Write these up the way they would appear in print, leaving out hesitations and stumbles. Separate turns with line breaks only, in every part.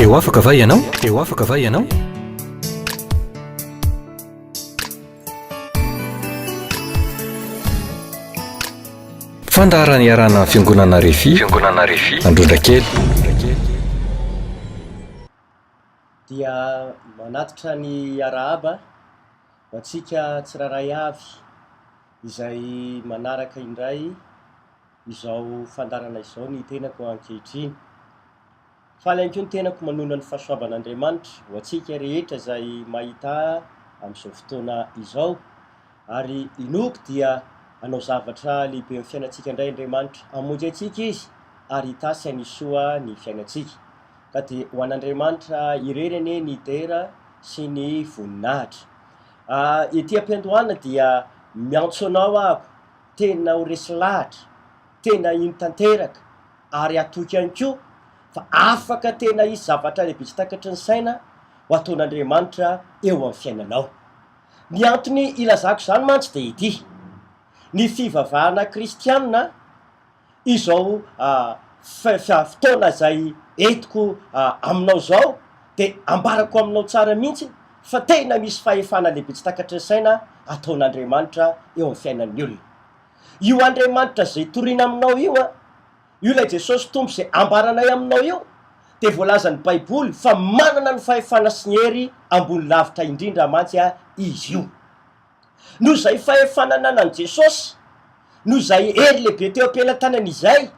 Te ho afaka va ianao? Te ho afaka va ianao? Fandaharana iarahana amin'ny Fiangonana Refi, Fiangonana Refi, Androndrakely.
Dia manatitra ny arahaba ho antsika tsirairay avy izay manaraka indray izao fandaharana izao ny tenako ankehitriny. Faly ihany koa ny tenako manonona ny fahasoavan'Andriamanitra ho antsika rehetra izay mahita ahy amin'izao fotoana izao, ary inoako dia hanao zavatra lehibe amin'ny fiainantsika indray Andriamanitra, hamonjy antsika Izy ary hitahy sy hanisy soa ny fiainantsika. Ka dia ho an'Andriamanitra irery anie ny dera sy ny voninahitra. Ety am-piandohana dia miantso anao aho tena ho resy lahatra, tena hino tanteraka ary hatoky ihany koa fa afaka tena hisy zavatra lehibe tsy takatry ny saina ho ataon'Andriamanitra eo amin'ny fiainanao. Ny antony ilazako izany mantsy dia ity, ny fivavahana kristiana izao fotoana izay entiko aminao izao dia ambarako aminao tsara mihitsy fa tena misy fahefana lehibe tsy takatry ny saina ataon'Andriamanitra eo amin'ny fiainan'ny olona. Io Andriamanitra izay toriana aminao io an, io ilay Jesosy Tompo izay ambaranay aminao io, dia voalazan'ny Baiboly fa manana ny fahefana sy ny hery ambony lavitra indrindra mantsy Izy io. Noho izay fahefana ananan'i Jesosy, noho izay hery lehibe teo am-pelatanany izay,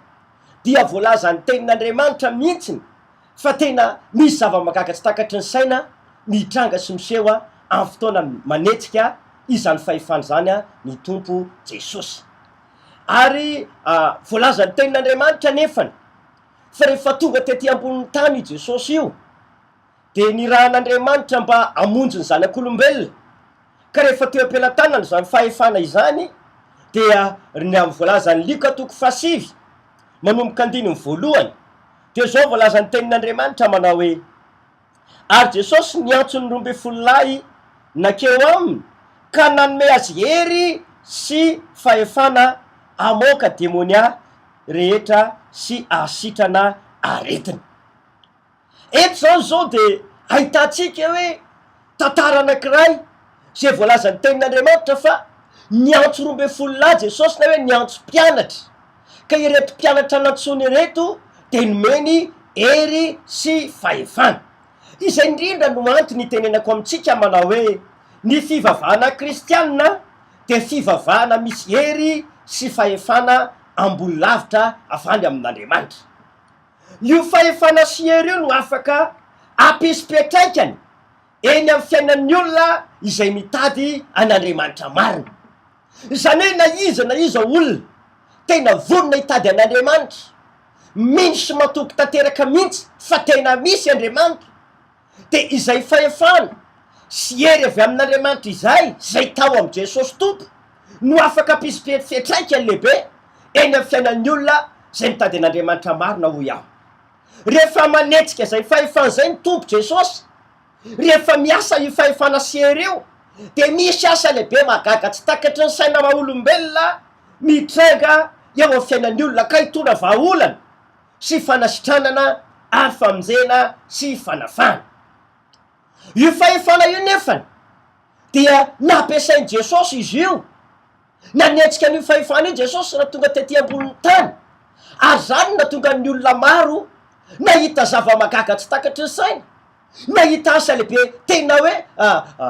dia voalazan'ny Tenin'Andriamanitra mihitsiny fa tena misy zava-mahagaga tsy takatry ny saina mitranga sy miseho amin'ny fotoana manetsika izany fahefana izany ny Tompo Jesosy. Ary voalazan'ny Tenin'Andriamanitra anefany fa rehefa tonga tety ambonin'ny tany io Jesosy io dia nirahan'Andriamanitra mba hamonjy ny zanak'olombelona, ka rehefa teo am-pelatanana izany fahefana izany dia ny amin'ny voalazan'i Lioka toko fahasivy manomboka andininy voalohany dia izao voalazan'ny tenin'Andriamanitra manao hoe, Ary Jesosy niantso ny 12 lahy nankeo aminy ka nanome azy hery sy fahefana hamoaka demonia rehetra sy hahasitrana aretina. Eto izany izao dia ahitantsika hoe tantara anankiray izay voalazan'ny tenin'Andriamanitra fa niantso 12 lahy Jesosy na hoe niantso mpianatra, ka ireto mpianatra nantsoiny ireto dia nomeny hery sy fahefana. Izay indrindra no antony itenenako amintsika manao hoe ny fivavahana kristiana dia fivavahana misy hery sy fahefana ambony lavitra avy any amin'Andriamanitra. Io fahefana sy hery io no afaka hampisy fiantraikany eny amin'ny fiainan'ny olona izay mitady an'Andriamanitra marina. Izany hoe na iza na iza olona tena vonona hitady an'Andriamanitra, mino sy matoky tanteraka mihitsy fa tena misy Andriamanitra, dia izay fahefana sy hery avy amin'Andriamanitra izay, izay tao amin'i Jesosy Tompo, no afaka hampisy fiantraikany lehibe eny amin'ny fiainan'ny olona izay mitady an'Andriamanitra marina hoy aho. Rehefa manetsika izay fahefana izay ny Tompo Jesosy, rehefa miasa io fahefana sy hery io, dia misy asa lehibe mahagaga tsy takatry ny saina maha olombelona mitranga eo amin'ny fiainan'ny olona ka hitondra vahaolana sy fanasitranana ary famonjena sy fanafahana. Io fahefana io nefany dia nampiasain'i Jesosy izy io, nanetsika an'io fahefana io Jesosy raha tonga tety ambonin'ny tany, ary izany no nahatonga ny olona maro nahita zava-mahagaga tsy takatry ny saina, nahita asa lehibe tena hoe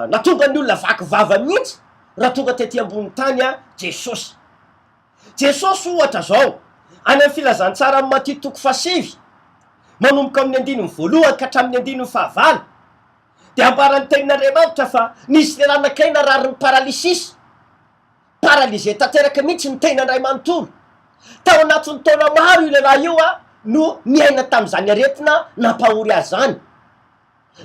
nahatonga ny olona vaky vava mihitsy raha tonga tety ambonin'ny tany Jesosy. Jesosy ohatra izao, any amin'ny Filazantsaran'i Matio toko fahasivy, manomboka amin'ny andininy voalohany ka hatramin'ny andininy fahavalo, dia ambaran'ny Tenin'Andriamanitra fa nisy lehilahy anankiray nararin'ny paralysisy, paralysé tanteraka mihitsy ny tenany iray manontolo. Tao anatin'ny taona maro io lehilahy io no niaina tamin'izany aretina nampahory azy izany.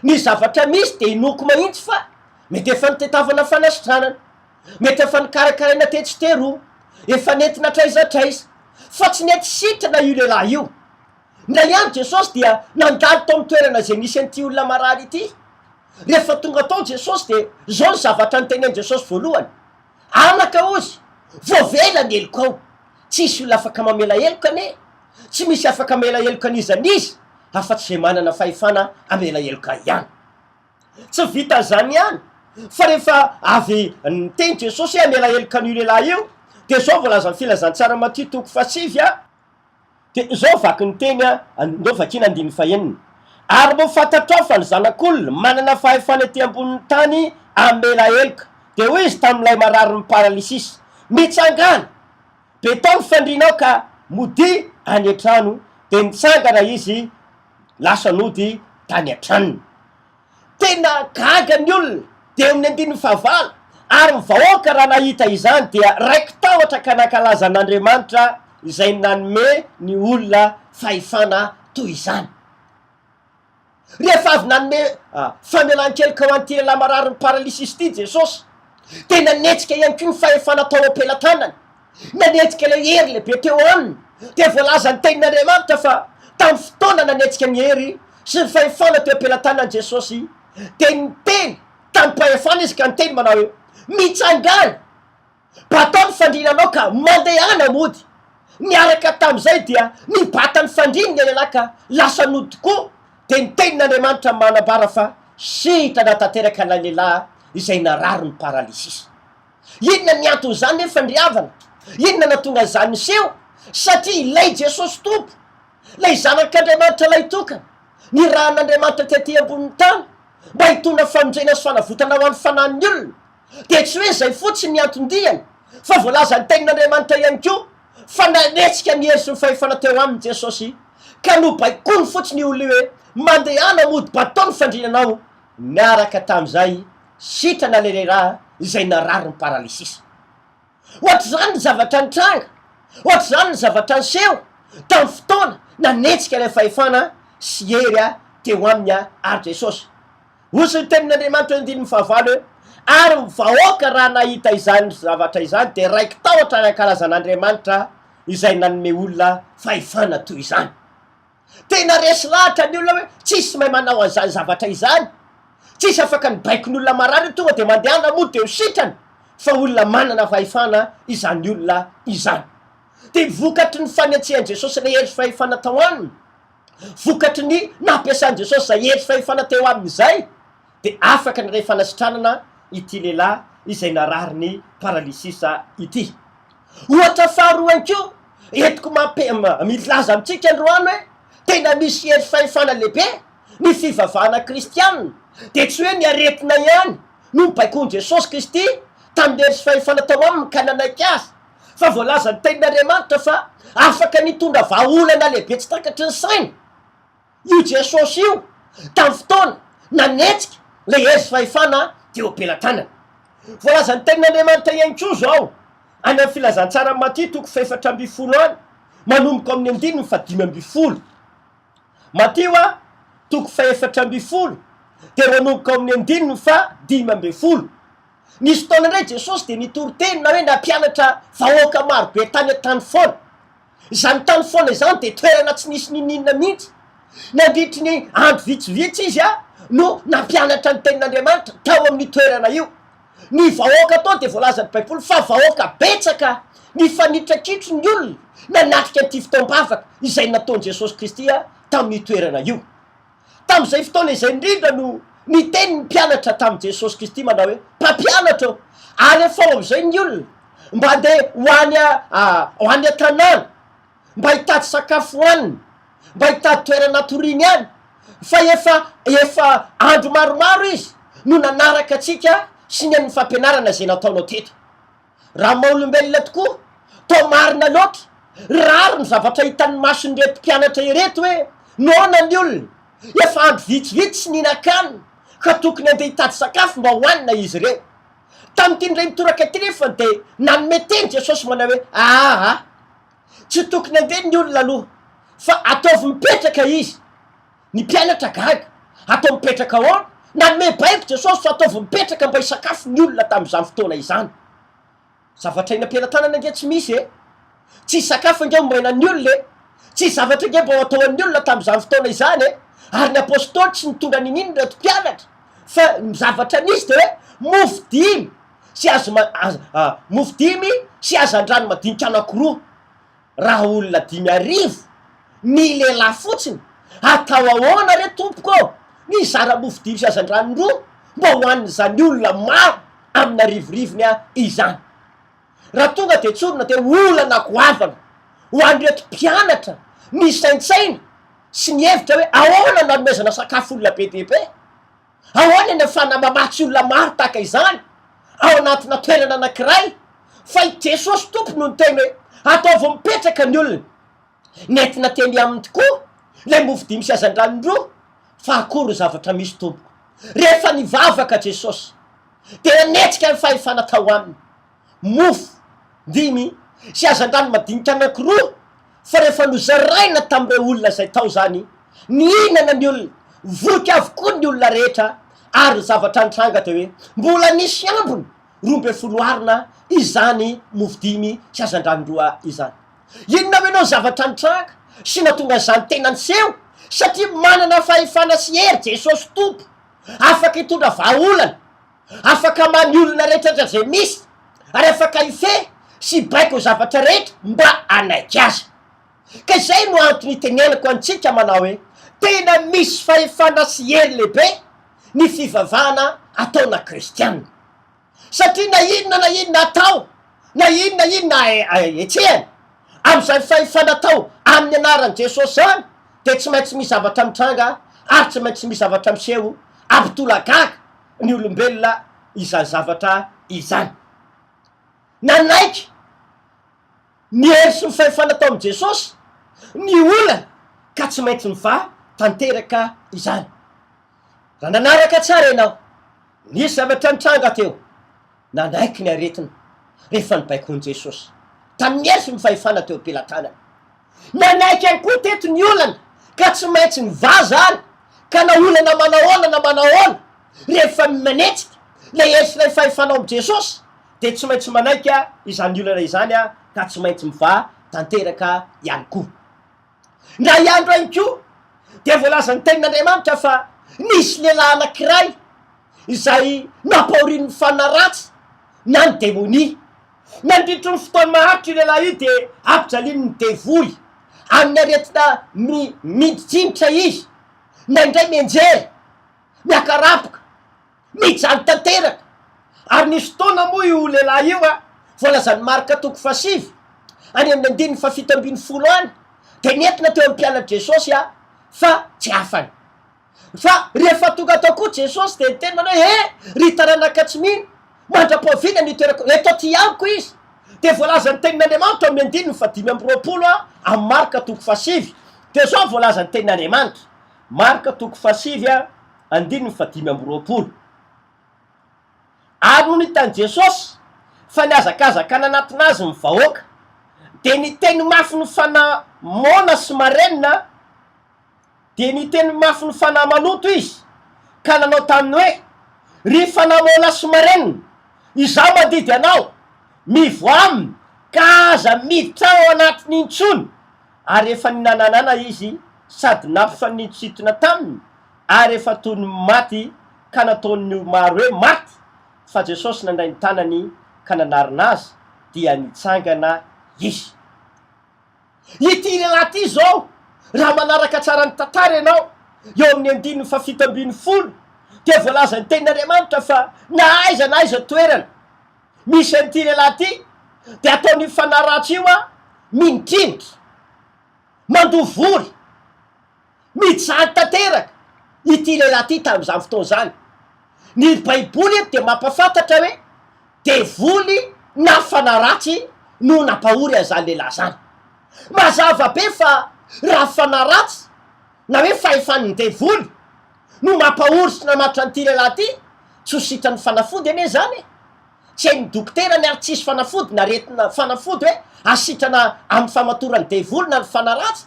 Ny zavatra misy dia inoako mahitsy fa mety efa nitedavana fanasitranana, mety efa nikarakaraina tetsy teroa, efa nentina hatraiza hatraiza, fa tsy nety sitrana io lehilahy io. Indray andro Jesosy dia nandalo tao amin'ny toerana izay nisy an'ity olona marary ity. Rehefa tonga tao Jesosy dia izao ny zavatra notenenin'i Jesosy voalohany, Anaka hozy, voavela ny helokao. Tsisy olona afaka mamela heloka anie, tsy misy afaka mamela heloka an'iza n'iza. afa-tsy izay manana fahefana hamela heloka ihany. Tsy vitan'izany ihany, fa rehefa avy niteny Jesosy hoe hamela heloka an'io lehilahy io, dia izao voalazan'ny filazantsara Matio toko fahasivy a, dia izao vaky ny teny a, andao vakiana andininy fahenina, Ary mbo fantatrao fa ny Zanak'olona manana fahefana ety ambonin'ny tany hamela heloka. Dia hoy izy tamin'ilay mararin'ny paralysisa, Mitsangàna! Betao ny fandrianao ka modia any an-trano, dia nitsangana izy lasa nody tany an-tranony. Tena gaga ny olona, dia eo amin'ny andininy fahavalo, ary ny vahoaka raha nahita izany dia raiki-tahotra ka nankalaza an'Andriamanitra izay nanome ny olona fahefana toy izany. Rehefa avy nanome famelan-keloka ho an'ity lehilahy mararin'ny paralysisy ity Jesosy, dia nanetsika ihany koa ny fahefana tao am-pelatanany. Nanetsika ilay hery lehibe teo aminy. Dia voalazan'ny Tenin'Andriamanitra fa tamin'ny fotoana nanetsika ny hery sy ny fahefana teo am-pelatanan'i Jesosy, dia niteny tamim-pahefana izy ka niteny manao hoe, Mitsangàna! Batao ny fandriana anao ka mandehana mody. Niaraka tamin'izay dia nibata ny fandriany ny lehilahy ka lasa nody tokoa, dia ny tenin'Andriamanitra manambara fa sitrana tanteraka ilay lehilahy izay narary ny paralysisa. Inona ny anton'izany nefa ry havana? Inona nahatonga an'izany niseho? Satria ilay Jesosy Tompo, ilay Zanak'Andriamanitra lahitokana, nirahan'Andriamanitra tety ambonin'ny tany mba hitondra famonjena sy fanavotana ho an'ny fanahin'ny olona, dia tsy hoe izay fotsiny ny anton-diany, fa voalazan'ny Tenin'Andriamanitra ihany koa fa nanetsika ny hery sy ny fahefana teo aminy Jesosy, ka nobaikoiny fotsiny io olona io hoe, Mandehana mody batao ny fandrinanao, niaraka tamin'izay sitrana ilay lehilahy izay narary ny paralysisa. Hoatr'izany ny zavatra nitranga, hoatr'izany ny zavatra niseho tamin'ny fotoana nanetsika ilay fahefana sy hery teo aminy ary Jesosy. Hoy ny tenin'Andriamanitra eo andininy fahavalo hoe, Ary ny vahoaka raha nahita izany zavatra izany dia raiki-tahotra ary hankalaza an'Andriamanitra izay nanome olona fahefana toy izany. Tena resy lahatra ny olona hoe tsisy mahay manao an'izany zavatra izany, tsisy afaka nibaiko ny olona marary hoe tonga dia mandehana moa dia ho sitrana, fa olona manana fahefana izany olona izany. Dia vokatry ny fanetsehan'i Jesosy ilay hery fahefana tao aminy, Vokatry ny nampiasan'i Jesosy izay hery fahefana teo aminy izay, dia afaka nandray fanasitranana ity lehilahy izay narary ny paralysisa ity. Ohatra faharoa ihany koa, entiko mampe- milaza amintsika androany hoe tena misy hery fahefana lehibe ny fivavahana kristianina, dia tsy hoe ny aretina ihany no nobaikoin'i Jesosy Kristy tamin'ny hery sy fahefana tao aminy ka nanaiky azy, Fa voalazan'ny Tenin'Andriamanitra fa afaka nitondra vahaolana lehibe tsy takatry ny saina io Jesosy io tamin'ny fotoana nanetsika ilay hery sy fahefana teo am-pelatanany. Voalazan'ny Tenin'Andriamanitra ihany koa izao any amin'ny Filazantsaran'i Matio toko fahefatra ambin'ny folo any, manomboka amin'ny andininy fahadimy ambin'ny folo. Matio toko fahefatra ambin'ny folo dia manomboka ao amin'ny andininy fahadimy ambin'ny folo. Nisy fotoana indray Jesosy dia nitory teny na hoe nampianatra vahoaka maro be tany an-tany foana. Izany tany foana izany dia toerana tsy nisy n'inon'inona mihitsy. Nandritry ny andro vitsivitsy izy no nampianatra ny tenin'Andriamanitra tao amin'io toerana io. Ny vahoaka tao dia voalazan'ny Baiboly fa vahoaka betsaka nifanitra kitro ny olona nanatrika an'ity fotoam-bavaka izay nataon'i Jesosy Kristy tamin'io toerana io. Tamin'izay fotoana izay indrindra no niteny ny mpianatra tamin'i Jesosy Kristy manao hoe, Mpampianatra ô, alefao amin'izay ny olona mba handeha ho any ho any an-tanàna, mba hitady sakafo hohaniny, mba hitady toerana hatoriany any, fa efa efa andro maromaro izy no nanaraka antsika sy ny an'ny fampianarana izay nataonao teto. Raha maha olombelona tokoa, toa marina loatra, rary ny zavatra hitan'ny mason'ireto mpianatra ireto hoe noana ny olona, efa andro vitsivitsy tsy nihinan-kanina ka tokony handeha hitady sakafo mba hohanina izy ireo. Tamin'ity indray mitoraka ity nefa dia nanome teny Jesosy manao hoe, Aa, tsy tokony handeha ny olona aloha fa ataovy mipetraka izy. Ny mpianatra gaga, atao mipetraka ahoana? Nanome baiko Jesosy fa ataovy mipetraka mba hisakafo ny olona tamin'izany fotoana izany. Zavatra eny am-pelatanana ange tsy misy e! Tsy hisakafo ange omena ny olona e! Tsy hisy zavatra ange mba ho atao an'ny olona tamin'izany fotoana izany e! Ary ny apostoly tsy nitondra niniana ireto mpianatra fa ny zavatra nisy dia hoe mofo dimy sy hazo ma- mofo dimy sy hazandrano madinika anankiroa. Raha olona 5000 ny lehilahy fotsiny Atao ahoana re tompoko ô ny hizara mofo dimy sy hazandrano roa mba ho hanin'izany olona maro amin'arivorivony izany? Raha tonga dia tsorina dia olana goavana ho an'ireto mpianatra nisaintsaina sy nihevitra hoe ahoana no hanomezana sakafo olona be dia be? Ahoana ny ahafahana mamatsy olona maro tahaka izany ao anatina toerana anankiray? Fa i Jesosy Tompo no niteny hoe ataovy mipetraka ny olona. Nentina teny aminy tokoa ilay mofo dimy sy hazandrano roa, fa akory ny zavatra misy tompoko. Rehefa nivavaka Jesosy, dia nanetsika ny fahefana tao aminy. Mofo dimy sy hazandrano madinika anankiroa, fa rehefa nozaraina tamin'ireo olona izay tao izany, nihinana ny olona, voky avokoa ny olona rehetra, ary ny zavatra nitranga dia hoe mbola nisy ambiny 12 harona izany mofo dimy sy hazandrano roa izany. Inona hoy ianao ny zavatra nitranga sy nahatonga an'izany tena niseho? Satria manana fahefana sy hery Jesosy Tompo, afaka hitondra vahaolana, afaka hamaha ny olona rehetra izay misy, ary afaka hifehy sy hibaiko ny zavatra rehetra mba hanaiky Azy. Ka izay no antony itenenako antsika manao hoe, tena misy fahefana sy hery lehibe ny fivavahana ataona kristiana. Satria na inona na inona atao, na inona inona hetsehana, amin'izany fahefana atao amin'ny anaran'i Jesosy izany, dia tsy maintsy misy zavatra mitranga ary tsy maintsy misy zavatra miseho hampitolagaga ny olombelona izany zavatra izany. Nanaiky ny hery sy ny fahefana tao amin'i Jesosy ny olana ka tsy maintsy mivaha tanteraka izany. Raha nanaraka tsara ianao, nisy zavatra nitranga teo, nanaiky ny aretina rehefa nibaikoan'i Jesosy tamin'ny hery sy ny fahefana teo am-pelatanany. Nanaiky ihany koa teto ny olana ka tsy maintsy nivaha izany, ka na olana manahoana na manahoana, rehefa manetsika ilay hery sy ilay fahefana ao amin'i Jesosy dia tsy maintsy manaiky izany olana izany ka tsy maintsy mivaha tanteraka ihany koa. Indray andro ihany koa dia voalazan'ny tenin'Andriamanitra fa nisy lehilahy anankiray izay nampahorian'ny fanahy ratsy na ny demonia. Nandritry ny fotoana maharitra io lehilahy io dia ampijalian'ny devoly amin'ny aretina miditsinitra izy, indraindray mianjera, miakarapoka. Nijaly tanteraka. Ary nisy fotoana moa io lehilahy io, voalazan'i Marka toko fahasivy, any amin'ny andininy fahafito ambinifolo any, dia nentina teo amin'ny mpianatr'i Jesosy fa tsy afany. Fa rehefa tonga tao koa Jesosy dia niteny manao hoe, He, ry taranaka tsy mino, mandra-pahoviana no hitoerako eto aty amiko izy? Dia voalazan'ny tenin'Andriamanitra ao amin'ny andininy fahadimy amby roapolo amin'ny Marka toko fahasivy. Dia izao no voalazan'ny tenin'Andriamanitra, Marka toko fahasivy, andininy fahadimy amby roapolo. Ary nony hitan'i Jesosy fa nihazakazaka nanatona azy ny vahoaka, dia niteny mafy ny fanahy moana sy marenina, dia niteny mafy ny fanahy maloto izy, ka nanao taminy hoe, Ry fanahy moana sy marenina, izaho mandidy anao, mivoaha aminy, ka aza miditra ao anatiny intsony. Ary efa ninananana izy sady nampifanitsintona taminy ary efa toy ny maty ka nataon'ny maro hoe maty, fa Jesosy nandray ny tanany ka nanarina azy, dia nitsangana izy. Ity lehilahy ity izao, raha manaraka tsara ny tantara ianao, eo amin'ny andininy fahafito ambinifolo, dia voalazan'ny Tenin'Andriamanitra fa na aiza na aiza toerana misy an'ity lehilahy ity, dia ataon'io fanahy ratsy io minitrinitra, mandoa vory. Mijaly tanteraka ity lehilahy ity tamin'izany fotoana izany. Ny Baiboly eto dia mampahafantatra hoe devoly na fanahy ratsy no nampahory an'izany lehilahy izany. Mazava be fa raha fanahy ratsy na hoe fahefan'ny devoly no mampahory sy namatotra an'ity lehilahy ity, tsy ho sitran'ny fanafody anie izany e! Tsy hain'ny dokotera ny ary tsisy fanafody na aretina fanafody hoe hasitrana amin'ny famatoran'ny devoly na ny fanahy ratsy.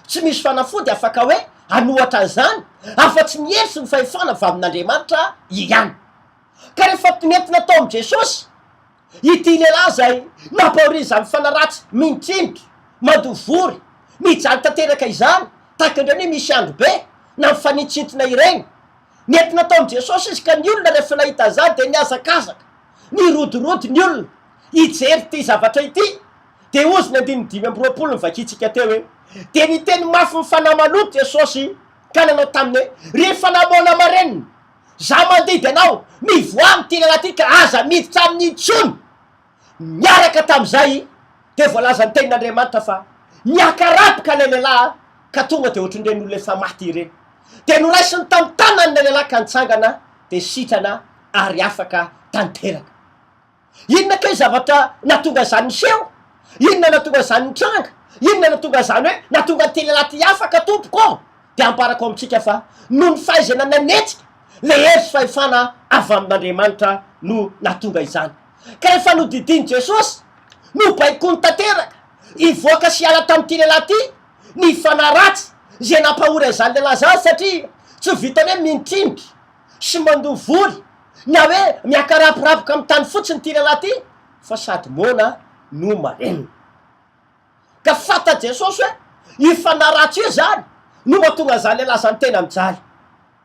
Tsy misy fanafody afaka hoe hanohatra an'izany afa-tsy ny hery sy ny fahefana avy amin'Andriamanitra ihany. Ka rehefa nentina tao amin'i Jesosy ity lehilahy izay nampahorian'izany fanahy ratsy minitrinitra, mandoa vory, mijaly tanteraka izany, tahaka ireny hoe misy andro be na mifanintsintona ireny, nentina tao amin'i Jesosy izy ka ny olona rehefa nahita an'izany dia nihazakazaka, nirodorodo ny olona hijery ity zavatra ity. Dia hozy ny andininy 25 novakintsika teo hoe, Dia niteny mafy ny fanahy maloto Jesosy ka nanao taminy hoe, Ry fanahy moana marenina, Izaho mandidy anao, mivoaha amin'ity lehilahy ity ka aza miditra aminy intsony. Niaraka tamin'izay dia voalazan'ny tenin'Andriamanitra fa niakarapoka ilay lehilahy ka tonga dia ohatran'ireny olona efa maty ireny. Dia noraisiny tamin'ny tanany ilay lehilahy ka nitsangana dia sitrana ary afaka tanteraka. Inona kay zavatra nahatonga izany niseho? Inona nahatonga izany nitranga? Inona nahatonga izany hoe nahatonga an'ity lehilahy ity afaka tompoko ô? Dia ambarako amintsika fa noho ny fahaizana nanetsika ilay hery sy fahefana avy amin'Andriamanitra no nahatonga izany. Ka rehefa nodidian'i Jesosy, nobaikoiny tanteraka hivoaka sy hiala tamin'ity lehilahy ity ny fanahy ratsy izay nampahory an'izany lehilahy izany satria tsy vitan'ny hoe minitrinitra sy mandoa voly na hoe miakaraporapoka amin'ny tany fotsiny ity lehilahy ity fa sady moana no marenina. Ka fantatr'i Jesosy hoe io fanahy ratsy io izany no mahatonga an'izany lehilahy izany tena mijaly.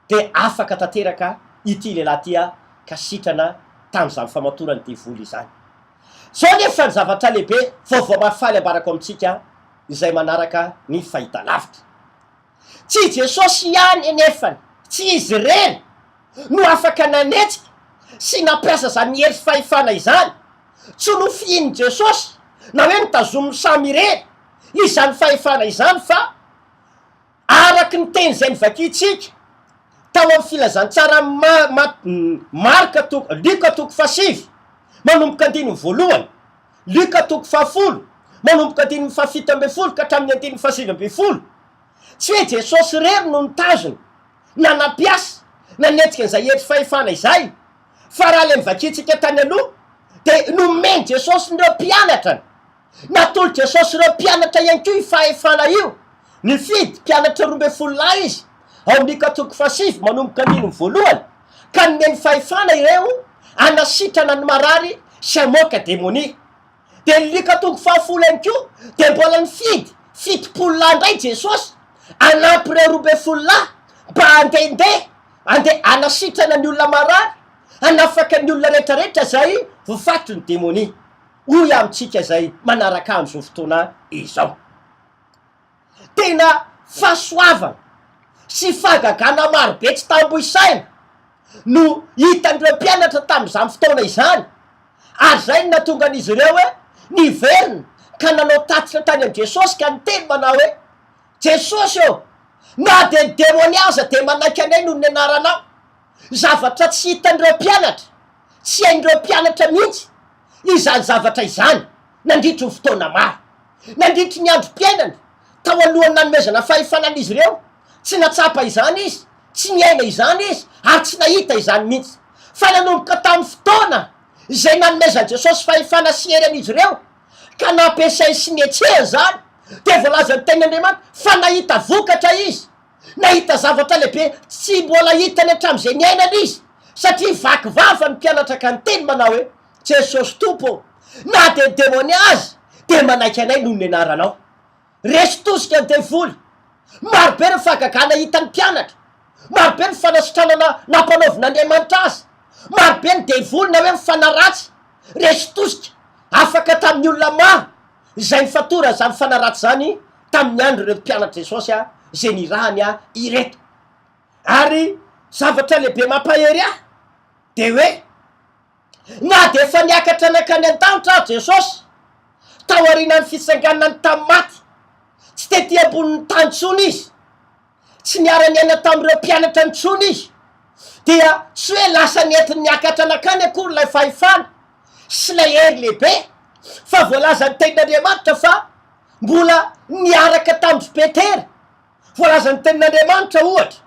Dia afaka tanteraka ity lehilahy ity ka sitrana tamin'izany famatoran'ny devoly izany. Izao anefa ny zavatra lehibe, vaovao mahafaly ambarako amintsika izay manaraka ny fahitalavitra. Tsy i Jesosy ihany anefany, tsy izy irery no afaka nanetsika sy nampiasa izany hery sy fahefana izany. Tsy nofihinin'i Jesosy na hoe notazominy samy irery izany fahefana izany fa araka ny teny izay novakintsika tao amin'ny filazantsaran'i Marka toko, Lioka toko fahasivy manomboka andininy voalohany, Lioka toko fahafolo manomboka andininy fahafito ambin'ny folo ka hatramin'ny andininy fahasivy ambin'ny folo. Tsy hoe Jesosy irery no nitazona na nampiasa nanetsika an'izay hery fahefana izay, fa raha ilay novakintsika tany aloha dia nomen'i Jesosy ireo mpianatrany. Natolotr'i Jesosy ireo mpianatra ihany koa io fahefana io. Nifidy mpianatra 12 lahy izy, ao amin'ny Lioka toko fahasivy manomboka andininy voalohany, ka nomeny fahefana ireo hanasitrana ny marary sy hamoaka demonia. Dia ny Lioka toko fahafolo ihany koa dia mbola nifidy 70 lahy indray Jesosy hanampy ireo 12 lahy mba handehandeha, handeha hanasitrana ny olona marary, hanafaka ny olona rehetrarehetra izay voafatotry ny demonia. Hoy amintsika izay manaraka amin'izao fotoana izao. Tena fahasoavana sy fahagagana marobe tsy tambo isaina no hitan'ireo mpianatra tamin'izany fotoana izany, ary izay no nahatonga an'izy ireo hoe niverina ka nanao tatitra tany amin'i Jesosy ka niteny manao hoe, Jesosy ô, na dia ny demonia aza dia manaiky anay noho ny anaranao. Zavatra tsy hitan'ireo mpianatra, tsy hain'ireo mpianatra mihitsy izany zavatra izany nandritry ny fotoana maro. Nandritry ny androm-piainany, tao alohan'ny nanomezana fahefana an'izy ireo, tsy nahatsapa izany izy, tsy niaina izany izy, ary tsy nahita izany mihitsy. Fa nanomboka tamin'ny fotoana izay nanomezan'i Jesosy fahefana sy hery an'izy ireo, ka nampiasainy sy nihetsehany izany, dia voalazan'ny Tenin'Andriamanitra fa nahita vokatra izy. Nahita zavatra lehibe tsy mbola hitany hatramin'izay niainany izy, satria vaky vava ny mpianatra ka niteny manao hoe, Jesosy Tompo ô, na dia ny demonia aza dia manaiky anay noho ny anaranao. Resy tosika ny devoly. Marobe ny fahagagana hitan'ny mpianatra. Marobe ny fanasitranana nampanaovin'Andriamanitra azy. Marobe ny devoly na hoe ny fanahy ratsy. Resy tosika, afaka tamin'ny olona maro izay nifatorany izany fanahy ratsy izany tamin'ny andron'ireto mpianatr'i Jesosy izay nirahany ireto. Ary zavatra lehibe mampahery ahy dia hoe na dia efa niakatra nankany an-danitra aza Jesosy taorianan'ny fitsanganany tamin'ny maty, tsy tety ambonin'ny tany intsony izy, tsy niara-niaina tamin'ireo mpianatra intsony izy, dia tsy hoe lasa nentiny niakatra nankany akory ilay fahefana sy ilay hery lehibe, fa voalazan'ny tenin'Andriamanitra fa mbola niaraka tamin-dry Petera. Voalazan'ny tenin'Andriamanitra, ohatra,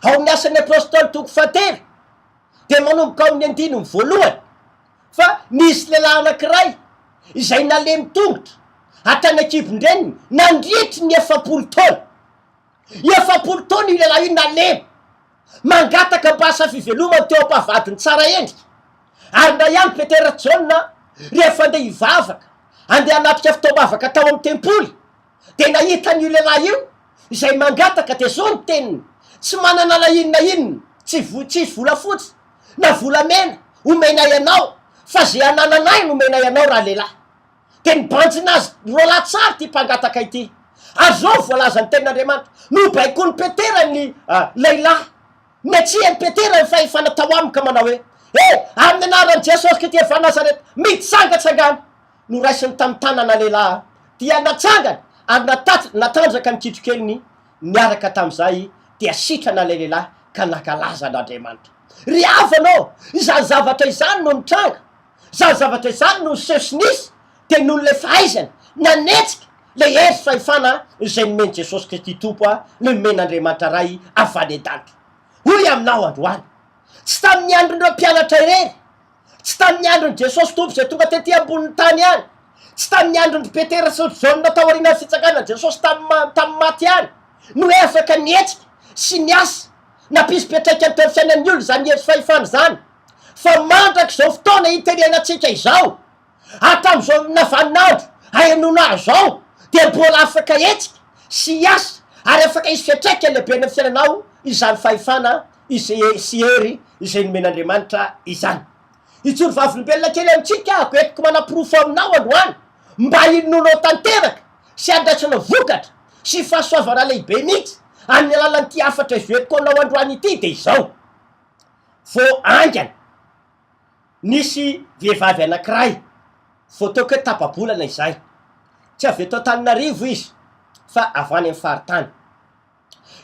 ao amin'ny Asan'ny Apostoly toko fahatelo, dia manomboka ao amin'ny andininy voalohany, fa nisy lehilahy anankiray izay nalemy tongotra hatrany an-kibon-dreniny nandritry ny 40 taona. 40 taona io lehilahy io nalemy, mangataka mba asa fivelomany teo am-pavadiny tsara endrika. Ary indray andro Petera sy Jaona rehefa andeha hivavaka, andeha hanatrika fotoam-bavaka tao amin'ny tempoly, dia nahita an'io lehilahy io izay mangataka, dia izao ny teniny, Tsy manana na inona inona, tsy vo, tsisy volafotsy na volamena omenay anao, fa izay anananay no omenay anao ralehilahy. Dia nibanjina azy roalahy tsara ity mpangataka ity. Ary izao no voalazan'ny Tenin'Andriamanitra, Nobaikoin'i Petera ny lehilahy, niatsian'i Petera ny fahefana tao aminy ka manao hoe, E, amin'ny anaran'i Jesosy Kristy avy any Nazareta, mitsangatsangana! Noraisiny tamin'ny tanana lehilahy, dia natsangany ary natanjaka ny kitrokeliny niaraka tamin'izay, dia sitrana ilay lehilahy ka nankalaza an'Andriamanitra. Ry havana ô, izany zavatra izany no nitranga, izany zavatra izany no niseho sy nisy, dia noho ilay fahaizana nanetsika ilay hery sy fahefana izay nomen'i Jesosy Kristy Tompo no nomen'Andriamanitra Ray avy any an-danitra. Hoy aminao androany, tsy tamin'ny andron'ireo mpianatra irery, tsy tamin'ny andron'i Jesosy Tompo izay tonga tety ambonin'ny tany ihany, tsy tamin'ny andron-dry Petera sy ry Jaona taorian'ny fitsanganan'i Jesosy tamin'ny maty ihany no afaka nihetsika sy niasa nampisy fiantraikany teo amin'ny fiainan'ny olona izany hery sy fahefana izany, fa mandrak'izao fotoana itenenantsika izao, Hatramin'izao navaninandro ahenoana azy izao dia mbola afaka hetsika sy hiasa ary afaka hisy fiantraikany lehibe any amin'ny fiainanao izany fahefana sy hery izay nomen'Andriamanitra izany. Hijoro vavolombelona kely amintsika aho entiko manaporofo aminao androany mba hinoanao tanteraka sy handraisana vokatra sy fahasoavana lehibe mihitsy amin'ny alalan'ity hafatra izao entiko anao androany ity dia izao, vao haingana Nisy vehivavy anankiray, vao ataoko hoe tapa-bolana izay. Tsy avy eto Antananarivo izy fa avy any amin'ny faritany.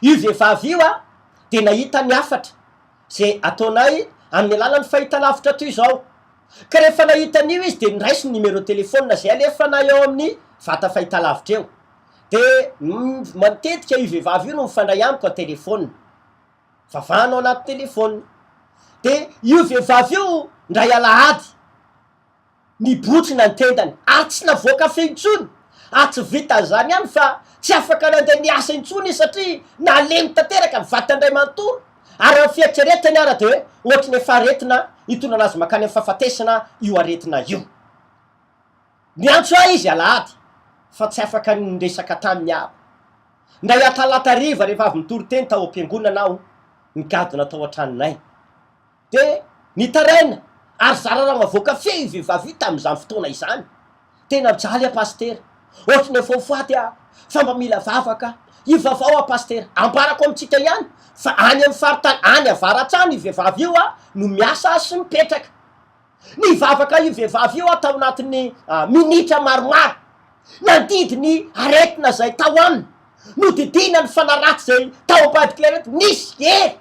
Io vehivavy io dia nahita ny hafatra izay ataonay amin'ny alalan'ny fahitalavitra toy izao. Ka rehefa nahita an'io izy dia niraisiny ny numéro téléphone izay alefanay ao amin'ny vata fahitalavitra eo. Dia matetika io vehivavy io no mifandray amiko an-telefaonina. Vavahana ao anaty telephone. De io vehivavy io ndray alahady nibotsina ny tendany ary tsy navoaka feo intsony ary tsy vitan'izany ihany fa tsy afaka nandeha niasa intsony izy satria nalemy tanteraka ny vatany iray manontolo ary raha ny fieritreretany ara de hoe ohatry ny efa aretina hitondra anazy mankany amin'ny fahafatesana io aretina io. Niantso ahy izy alahady fa tsy afaka niresaka taminy aho. Indray atalata hariva rehefa avy nitory teny tao am-piangonana aho, nigadona tao an-tranonay. Dia nitaraina ary zara raha navoaka feo io vehivavy io tamin'izany fotoana izany. Tena mijaly aho pasitera, ohatry ny efa ho faty aho, fa mba mila vavaka. Ivavaho aho pasitera. Ambarako amintsika ihany fa any amin'ny faritany any avaratra any io vehivavy io no miasa sy mipetraka. Nivavaka io vehivavy io aho tao anatin'ny minitra maromaro. Nandidy ny aretina izay tao aminy. Nodidiana ny fanahy ratsy izay tao ambadik'ilay aretina. Nisy hery,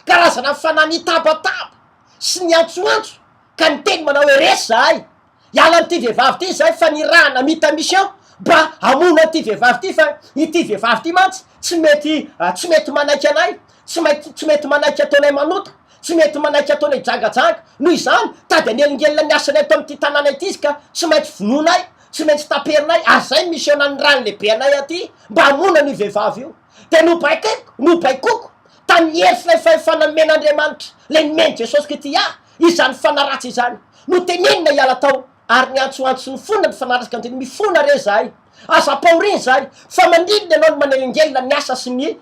karazana fanahy nitabataba sy niantsoantso ka niteny manao hoe resy izahay. Hiala amin'ity vehivavy ity izahay fa nirahana mita mission mba hamono an'ity vehivavy ity fa ity vehivavy ity mantsy tsy mety tsy mety manaiky anay, tsy mety tsy mety manaiky ataonay manota. Tsy mety manaiky ataonay jangajanga. Noho izany, tady hanelingelina ny asanay eto amin'ity tanàna ity izy ka tsy maintsy vonoinay, tsy maintsy taperinay, ary izay ny mission nanirahany lehibe anay aty mba hamono an'io vehivavy io. Dia nobaikeko, nobaikoko, tamin'ny hery sy ilay fahefana nomen'Andriamanitra, ilay nomen'i Jesosy Kristy ahy, izany fanahy ratsy izany. Notenenina hiala tao, ary niantsoantso nifona ny fanahy ratsy ka niteny, Mifona re izahay, aza ampahoriana izahay, fa maninona ianao no manelingelina ny asa sy ny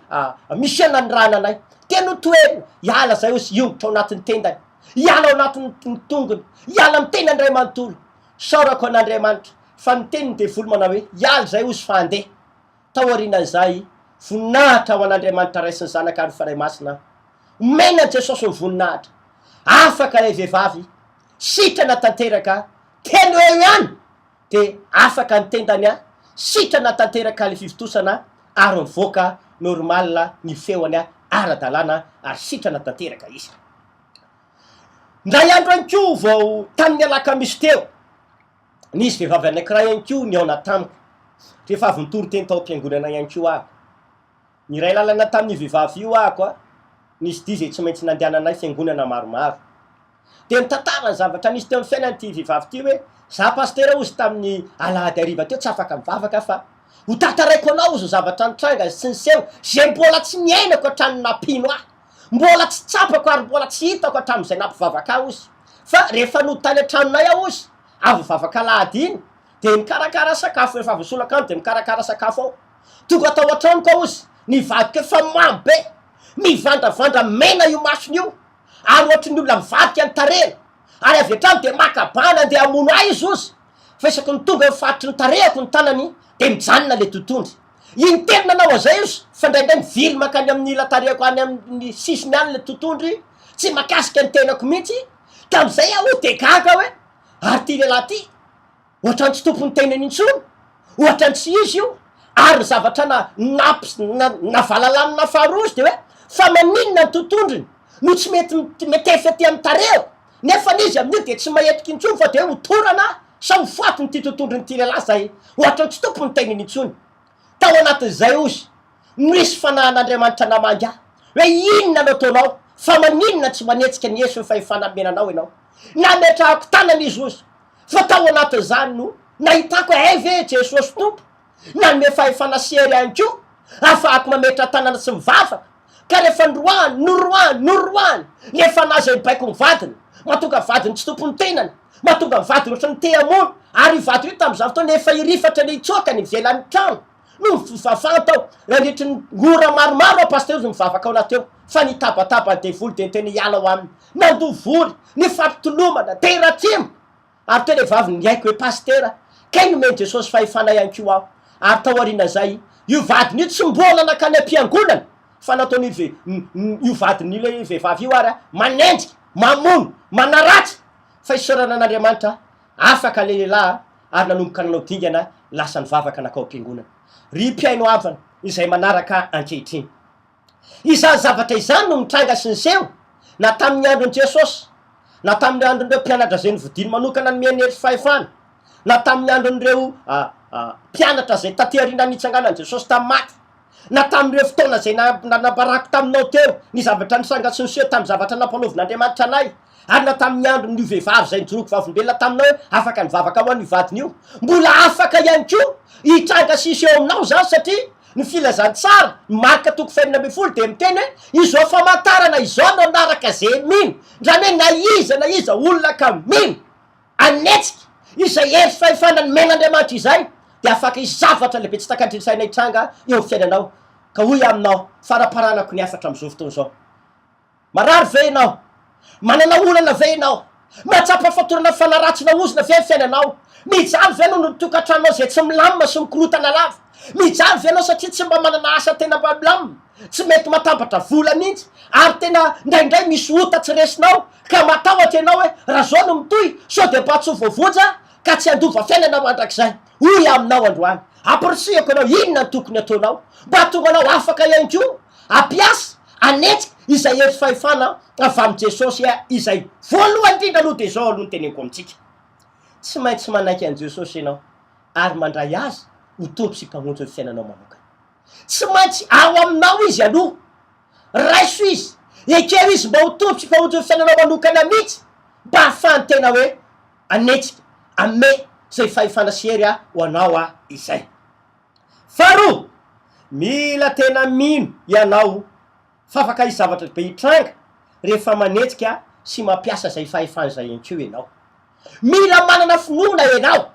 mission nanirahana anay? Dia notoheriny, hiala izay ozy hiongotra ao anatin'ny tendany, hiala ao anatin'ny ny tongony, hiala amin'ny tenany iray manontolo. Isaorako an'Andriamanitra fa niteny ny devoly manao hoe, hiala izay ozy fa handeha. Tao aorianan'izay, voninahitra ho an'Andriamanitra Ray sy ny Zanaka ary ny Fanahy Masina. Omena an'i Jesosy ny voninahitra. Afaka ilay vehivavy, sitrana tanteraka, teny eo ihany dia afaka ny tendany a, sitrana tanteraka le fivontosana ary mivoaka normal ny feony a, ara-dalàna ary sitrana tanteraka izy. Indray andro ihany koa vao tamin'ny alakamisy teo, nisy vehivavy anankiray ihany koa nihaona tamiko, rehefa avy nitory teny tao am-piangonana ihany koa aho. Niray lalana tamin'io vehivavy io aho a, nisy dia izay tsy maintsy nandehananay fiangonana maromaro. Dia nitantara ny zavatra nisy teo amin'ny fiainany ity vehivavy ity hoe, za pasitera hozy tamin'ny alahady hariva teo tsy afaka mivavaka aho fa ho tantaraiko anao hozy ny zavatra nitranga sy niseho izay mbola tsy niainako hatramin'ny nampino ahy, mbola tsy tsapako ary mbola tsy hitako hatramin'izay nampivavaka ahy hozy. Fa rehefa nody tany an-tranonay aho hozy, avy nivavaka alahady iny, dia nikarakara sakafo, rehefa avy nisolakandro dia mikarakara sakafo aho. Tonga tao an-tranoko aho hozy, ny vadiko efa mamo be, mivandravandra mena io masony io, ary ohatry ny olona mivadika ny tarehiny, ary avy hatrany dia maka bana andeha hamono ahy izy hozy, fa isaky ny tonga eo faritry ny tarehiko ny tanany dia mijanona le totondry. Intelo nanao an'izay izy fa indraindray mivily mankany amin'ny ila-tarehiko any amin'ny sisiny any le totondry, tsy makasika ny tenako mihitsy, tamin'izay aho de gaga hoe ary ty lehilahy ty Ohatran'ny tsy tompon'ny tenany intsony, ohatran'ny tsy izy io, ary ny zavatra na namps- na- navalalanina faharoa izy de hoe fa maninona ny totondriny no tsy mety mitefy aty amin'ny tarehiko, nefa izy amin'io de tsy mahetoka intsony fa de hoe ho torana sa ho fatiny ity totondrin'ity lehilahy zay, ohatran'ny tsy tompon'ny tenany intsony. Tao anatin'izay ozy nisy fanahin'Andriamanitra namangy ahy hoe inona no ataonao fa maninona tsy manetsika ny hery sy ny fahefana nomena anao ianao. Nametrahako tanana izy ozy Fa tao anatin'izany no nahitako hoe hay ve Jesosy Tompo nanome fahefana sy hery ihany koa ahafahako mametra-tanana sy mivavaka, ka rehefa noroahany, noroahany, noroahany ny fanahy izay mibaiko ny vadiny, mahatonga vadiny tsy tompon'ny tenany, mahatonga ny vadiny ohatran'ny te hamono, ary io vadiny io tamin'izany fotoana efa hirifatra ny hitsoaka ny ivelan'ny trano, no nivavahany tao nandritry ny ora maromaro aho Pasteur no mivavaka ao anaty ao, fa nitabataba ny devoly dia niteny hiala ao aminy. Nandoa vory, nifampitolomana, tera-tsimo! Ary teo ilay vavy niaiky hoe, Pasitera, kay nomen'i Jesosy fahefana ihany koa aho. Ary tao aorian'izay, io vadiny io tsy mbola nankany am-piangonana, fa nataon'io ve, io vadin'ilay vehivavy io ary, manenjika, mamono, manaratsy! Fa isaorana an'Andriamanitra, afaka ilay lehilahy ary nanomboka nanao dingana, lasa nivavaka nankao am-piangonana. Ry mpihaino havana izay manaraka ankehitriny. Izany zavatra izany no nitranga sy niseho na tamin'ny andron'i Jesosy, na tamin'ny andron'ireo mpianatra izay novidiny manokana nomeny hery sy fahefana, na tamin'ny andron'ireo mpianatra izay taty aoriana nitsanganan'i Jesosy tamin'ny maty, na tamin'ireo fotoana izay nanambarako taminao teo ny zavatra nitranga sy niseho tamin'ny zavatra nampanaovin'Andriamanitra anay. Ary na tamin'ny andron'io vehivavy izay nijoroako vavolombelona taminao hoe afaka nivavaka ho an'io vadiny io, mbola afaka ihany koa hitranga sy hiseho aminao izany satria ny filazantsara, ny Marka toko fahenina ambin'ny folo dia miteny hoe izao famantarana izao no hanaraka izay mino, izany hoe na iza na iza olona ka mino hanetsika izay hery sy fahefana nomen'Andriamanitra izay dia afaka hisy zavatra lehibe tsy takatry ny saina hitranga eo amin'ny fiainanao. Ka hoy aho aminao, faramparanako ny hafatra amin'izao fotoana izao. Marary ve ianao? Manana olana ve ianao? Mahatsapa fatorana fanaratsina ozona ve ny fiainanao? Mijaly ve ianao noho ny tokantranonao izay tsy milamina sy mikorontana lava? Mijaly ve ianao satria tsy mba manana asa tena mba milamina, tsy mety matambatra vola mihitsy, ary tena indraindray misy ota tsy resinao ka matahotra ianao hoe raha izao no mitohy sao dia mba tsy ho voavonjy aho ka tsy handova fiainana mandrakizay? Hoy aho aminao androany, ampirisihako ianao inona no tokony hataonao mba hahatonga anao afaka ihany koa Hampiasa, hanetsika izay hery fahefana avy amin'i Jesosy izay. Voalohany indrindra aloha dia izao aloha no teneniko amintsika, tsy maintsy manaiky an'i Jesosy ianao ary mandray Azy ho Tompo sy Mpamonjy ny fiainanao manokana. Tsy maintsy ao aminao Izy aloha. Raiso Izy, ekeo Izy mba ho Tompo sy Mpamonjy ny fiainanao manokana mihitsy mba hahafahany tena hoe hanetsika, hanome izay fahefana sy hery ho anao izay. Faharoa, mila tena mino ianao fa afaka hisy zavatra be hitranga rehefa manetsika sy mampiasa izay fahefana izay ihany koa ianao. Mila manana finoana ianao.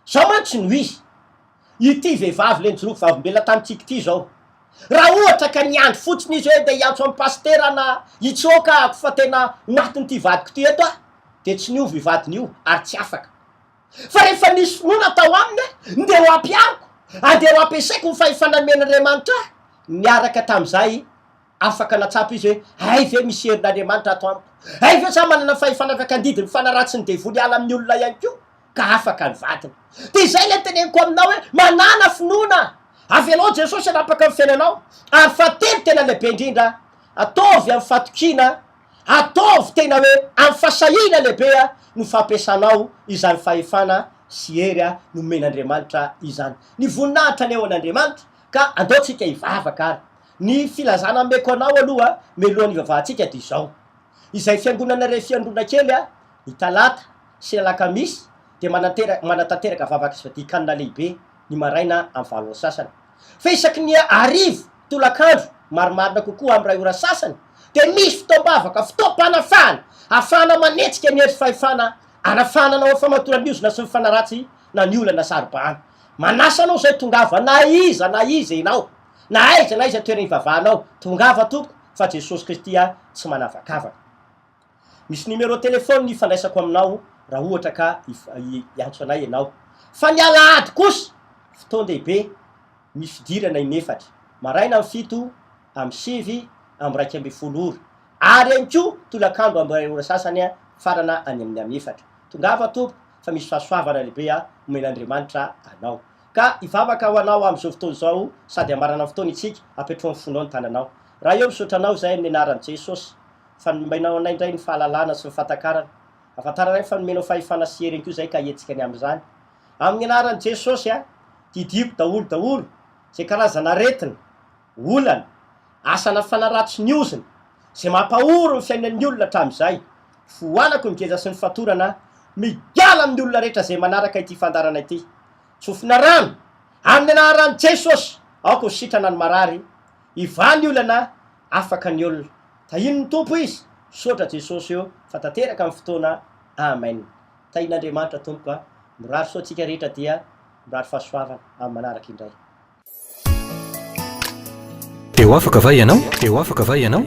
Izao mantsy no izy, ity vehivavy ilay nijoroako vavolombelona tamintsika ity izao, raha ohatra ka niandry fotsiny izy hoe ndeha hiantso an'i pasitera na hitsoaka ako fa tena ho matin'ity vadiko ity eto aho, dia tsy niova io vadiny io ary tsy afaka. Fa rehefa nisy finoana tao aminy, ndeha ho ampihariko, andeha ho ampiasaiko ny fahefana nomen'Andriamanitra ahy, niaraka tamin'izay, afaka natsapa izy hoe, hay ve misy herin'Andriamanitra ato amiko? Hay ve za manana fahefana afaka handidy ny fanahy ratsin'ny devoly hiala amin'ny olona ihany koa? Ka afaka ny vadiny. Dia izay ilay teneniko aminao hoe, manàna finoana! Avelao Jesosy hanapaka ny fiainanao. Ary fahatelo tena lehibe indrindra, ataovy amin'ny fatokiana Ataovy tena hoe amin'ny fahasahiana lehibe no fampiasanao izany fahefana sy hery nomen'Andriamanitra izany. Ny voninahitra anie ho an'Andriamanitra, ka andao tsika hivavaka ary. Ny filazana ameko anao aloha mialohan'ny hivavahantsika dia izao, izay fiangonana iray fiandrona kely ny talata sy alakamisy dia manantera manatanteraka vavaka sy fadian-kanina lehibe ny maraina amin'ny valo ora sasany. Fa isaky ny hariva, tolakandro, marimarina kokoa amin'ny iray ora sasany, dia misy fotoam-bavaka, fotoam-panafahana, ahafahana manetsika ny hery sy fahefana, anafahana anao amin'ny famatoran'ny ozona sy ny fanaratsy na ny olana saro-bahana. Manasa anao izay tongava na iza na iza ianao, na aiza na aiza toerana ivavahanao, tongava tompoko fa Jesosy Kristy tsy manavakavaka. Misy numéro téléphone ifandraisako aminao raha ohatra ka hiantso anay ianao. Fa ny alahady kosa, fotoan-dehibe. Misy fidirana inefatra, maraina amin'ny fito, amin'ny sivy, amin'ny 11 ora. Ary ihany koa tolakandro amin'ny iray ora sasany farana any amin'ny amin'ny efatra. Tongava tompoko fa misy fahasoavana lehibe omen'Andriamanitra anao. Ka hivavaka ho anao amin'izao fotoana izao sady hamarana ny fotoana isika, apetraho amin'ny fonao ny tananao. Ray ô misaotra anao izahay amin'ny anaran'i Jesosy fa nomenao anay indray ny fahalalana sy ny fahatakarana. Ahafantaranay fa nomenao fahefana sy hery ihany koa izahay ka hihetsika ny amin'izany. Amin'ny anaran'i Jesosy a, didiako daholo daholo izay karazana aretina, olana, asana fanahy ratsy ny ozona, izay mampahory ny fiainan'ny olona hatramin'izay. Foanako ny geja sy ny fatorana, miala amin'ny olona rehetra izay manaraka ity fandaharana ity. Tsofina rano, amin'ny anaran'i Jesosy, aoka ho sitrana ny marary, hivaha ny olana, afaka ny olona. Tahian'ny Tompo izy, misaotra Jesosy o, fa tanteraka ny fotoana, amen. Tahian'Andriamanitra tompoko a! Mirary soa antsika rehetra dia mirary fahasoavana amin'ny manaraka indray.
Te ho afaka va ianao? Te ho afaka va ianao?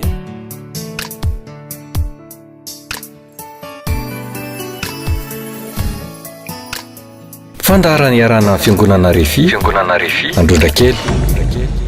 Fandaharana iarahana amin'ny Fiangonana Refi, Fiangonana Refi, Androndrakely.